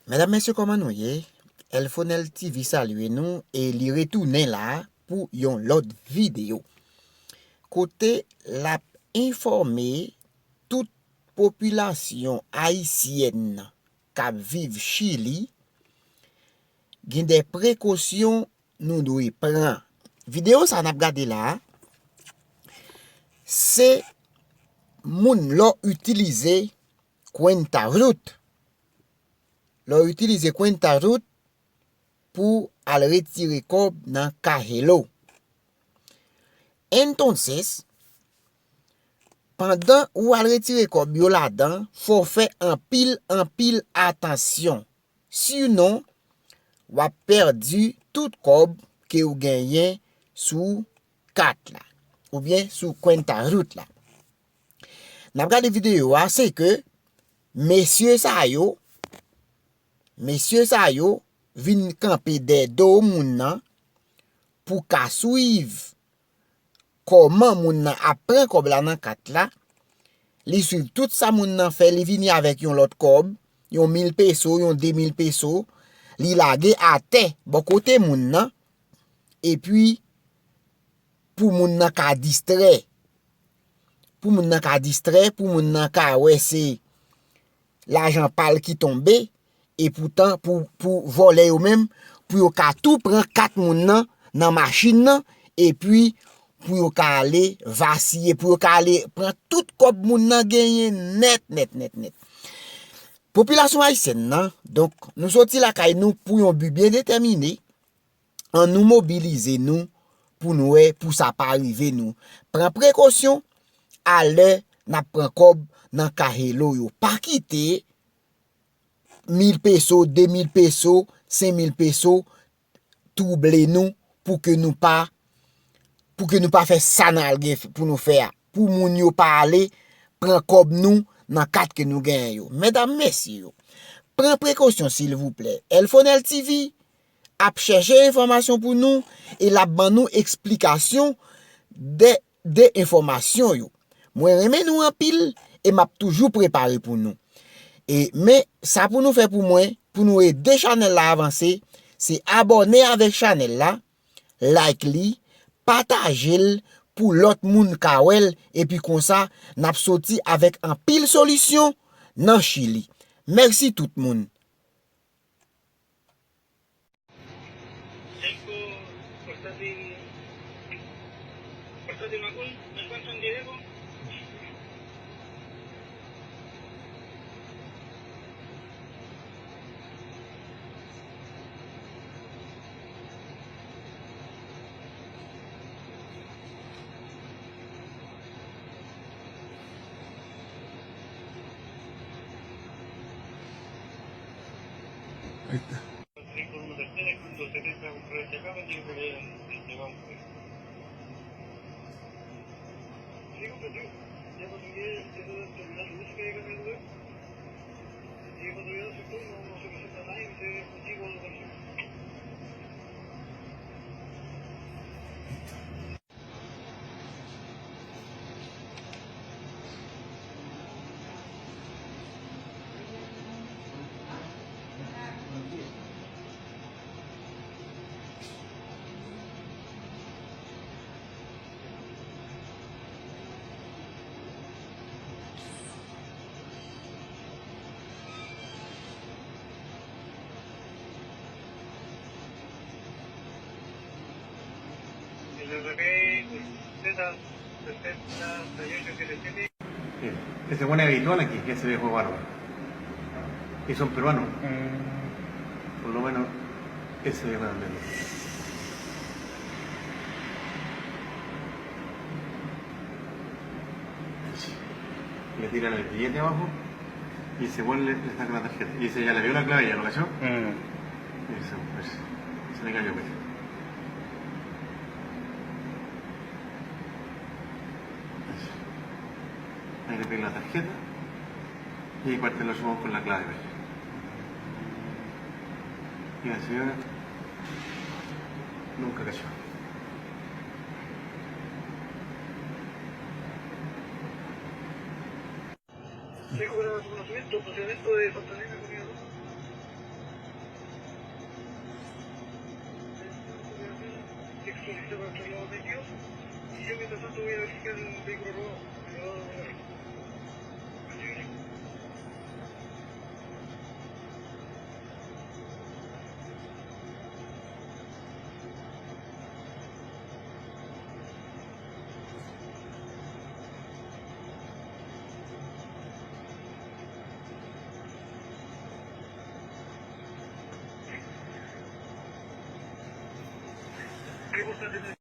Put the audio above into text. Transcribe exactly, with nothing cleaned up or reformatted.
Medam, mesye, kòman nou ye? Elfonel T V salye nou e li retounen la pou yon lòt videyo. Kote l ap enfòme tout popilasyon ayisyèn k ap viv Chili, gen de prekosyon nou dwe pran. Videyo sa n ap gade la a, se moun lè w itilize Cuenta Root. Lè w itilize Cuenta Root pou al retire kòb nan Cajelo. Entonces, pandan ou al retire kòb yo ladan, fò w fè anpil, anpil atansyon. Sinon, w ap pèdi tout kòb ke w genyen sou kat la, oubyen sou Cuenta Root la. N ap gade videyo a, se ke mesye sa yo, mesye sa yo vin kanpe dèyè do moun nan pou ka swiv kòman moun nan ap pran kòb la nan kat la. Li swiv tout sa moun nan fè, li vini avèk yon lòt kòb, yon mil peso, yon de mil peso, li lage atè bò kote moun nan, epi pou moun nan ka distrè, pou moun nan ka distrè, pou moun nan ka wè se lajan pa l ki tonbe, epoutan pou, pou vòlè yo menm, pou yo ka tou pran kat moun nan, nan machin nan, epi pou yo ka ale vasiye, pou yo ka ale pran tout kòb moun nan genyen nèt, nèt, nèt, nèt. Popilasyon ayisyèn nan, donk, nou soti lakay nou pou yon bi byen detèmine, ann nou mobilize nou pou n wè pou sa pa rive nou. Pran prekosyon a lè n ap pran kòb nan Cajelo yo. Pa kite mil peso, de mil peso, senk mil peso twouble nou pou ke nou pa, pou ke nou pa fè sa n al gen pou nou fè a. Pou moun yo pa ale pran kòb nou nan kat ke nou genyen yo. Medam, mesye yo, pran prekosyon silvouplè. Elfonel T V ap chèche enfòmasyon pou nou e l ap ban nou eksplikasyon de, de enfòmasyon yo. Mwen renmen nou anpil e m ap toujou prepare pou nou. E, men, sa pou nou fè pou mwen, pou nou ede chanèl la avanse, se abòne avèk chanèl la, like li, pataje l pou lòt moun ka wè l, epi konsa, n ap soti avèk anpil solisyon nan Chili. Mèsi tout moun. Ahí está. Ese buen habitual aquí, ese viejo barba. Y son peruanos. Por lo menos ese viejo también. Le tiran el billete abajo y ese buen le, le saca la tarjeta. Y ese ya le vio la clave, ya lo cachó. Eso, pues. Se le cayó, pues. Eso. Ahí le pega la tarjeta y ahí parte los ojos con la clave, pues. Y la señora nunca cachó. Seco para su conocimiento, procedimiento de Santa Elena, Comunidad dos. Demonstrasyon